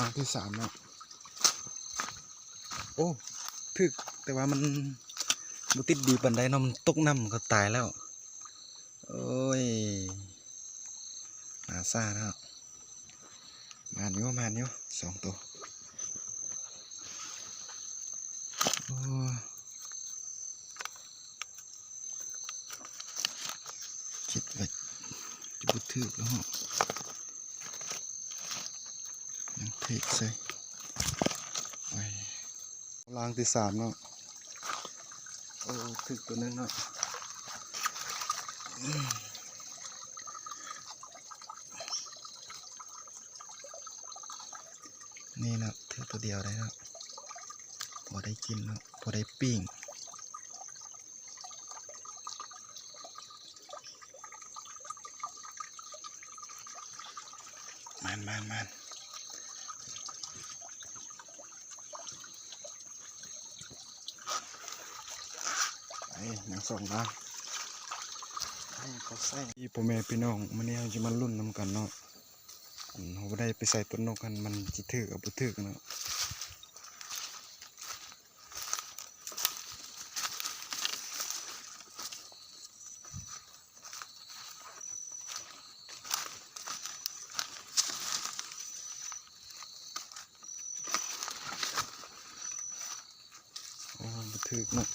ຄັ້ງທີສາມເນາະ. ໂອ້ ຖືກ ແຕ່ວ່າມັນບໍ່ຕິດດີປານໃດເນາະ, ມັນຕົກນ້ຳກໍຕາຍແລ້ວ. ໂອ້ຍ ມາຊ້າເນາະ. ມານຢູ່ ມານຢູ່ ສອງໂຕ. ໂອ້ ຄິດວ່າຈະບໍ່ຖືກແລ້ວເນາະ, ຍັງຖືກໃສ່. ໂອ້ຍ ລ້າງທີສາມເນາະ. ໂອ້ ຖືກໂຕໜຶ່ງເນາະ. ນີ້ເນາະ ຖືກໂຕດຽວໄດ້ເນາະ, ພໍໄດ້ກິນເນາະ ພໍໄດ້ປີ້ງ. ມານ ມານ ມານ. ເອີ ຍັງສອງດາວ ໃຫ້ເຂົາໃສ່. ພໍ່ແມ່ພີ່ນ້ອງ ມື້ນີ້ເຮົາຈະມາລຸ້ນນຳກັນເນາະ, ອັນເຮົາບໍ່ໄດ້ໄປໃສ່ຕົ້ນນົກຫັ້ນ ມັນຊິຖືກຫຼືບໍ່ຖືກເນາະ. ໂອ້ ບໍ່ຖືກເນາະ.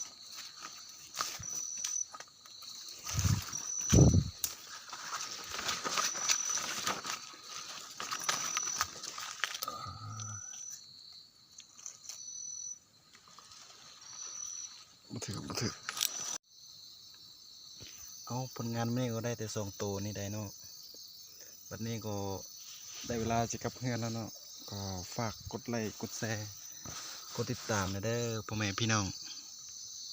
ບໍ່ຖືກ ບໍ່ຖືກ. ເອົາ ຜົນງານມື້ນີ້ກໍໄດ້ແຕ່ສອງໂຕນີ້ໄດ໋ເນາະ. ບັດນີ້ກໍໄດ້ເວລາຊິກັບເຮືອນແລ້ວເນາະ, ກໍຝາກກົດໄລກ໌ ກົດແຊ ກົດຕິດຕາມແດ່ເດີ ພໍ່ແມ່ພີ່ນ້ອງ.